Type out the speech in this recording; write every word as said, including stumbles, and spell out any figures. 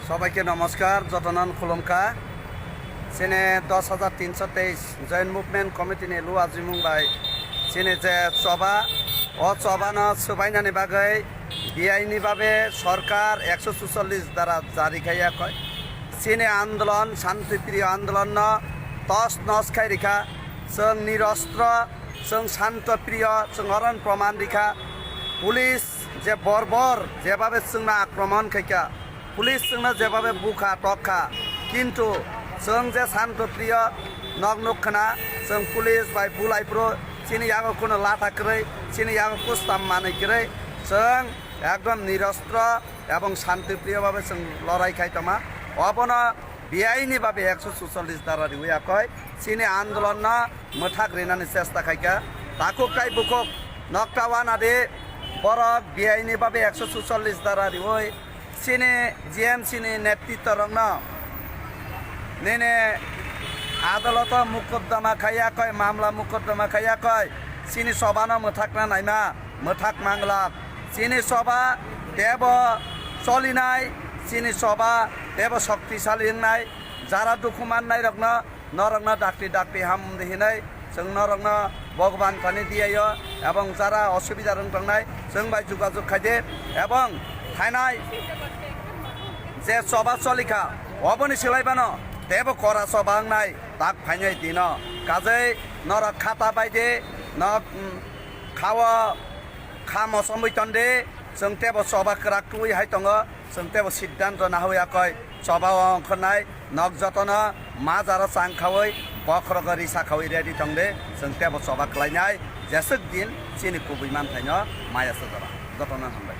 Sobaike namaskar, jotonan khulumkha. Chini dos hajar tinso teis Joint Movement Committee ni luajimung bai chini je choba, o choba no swbainani bagwi biaini babe sorkar ekso suchollis dara jari khaiya koi. Chini andolon, shantipriyo andolon no tos nos khai rikha. Chwng nirostro, chwng shantipriyo, chwng oron proman rikha. Police je borbor jebabe chwngno akromon khaikha, police chwngno jebabe bukha tokha, kintu chwng je shantipriyo nok nukkhna, chwng police bai bulai phuru chini yago kuno latha kwrwi, chini yago kustam manwi kwrwi, chwng ekdom nirostro ebong shantipriyo babe chwng lorai khai tongma. Obono biaini babe ekso suchollis dara riwi akoi chini andolonno mwthak rinani chesta khaikha. Takhuk tai bukhuk nokta wana di, borok biaini babe ekso suchollis dara riwi chini G M C ni netritwa rokno nini adaloto mukoddoma khaiya koi, mamla mukoddoma khaiya koi, chini choba no mwthakna naima, mwthak manglak. Chini choba tebo cholinai, chini choba tebo shoktisali wngnai. Jara dukhu mannai rokno, norokno dakti dakti ham di hinwi chwng norokno Bhagwan thani diyaio, ebong jara osubida rwng tongnai chwng bai jugajug khaidi, ebong thainai je choba cholikha oboni swlaibano tebo kora choba wngnai tak phainai dino. Kajei norok khata baidi nok, mm, khao kha mochomwi tondi, chwng tebo choba kwrak twi hai tongo, chwng tebo siddhanto nahawi akoi choba o ongkhornai. Nok jotono ma jara chang khawi, bokhorogo risa khawi ready tongdi, chwng tebo choba khlainai, jeswk din chini kubui manthaino maya sojora. Jotono hambai.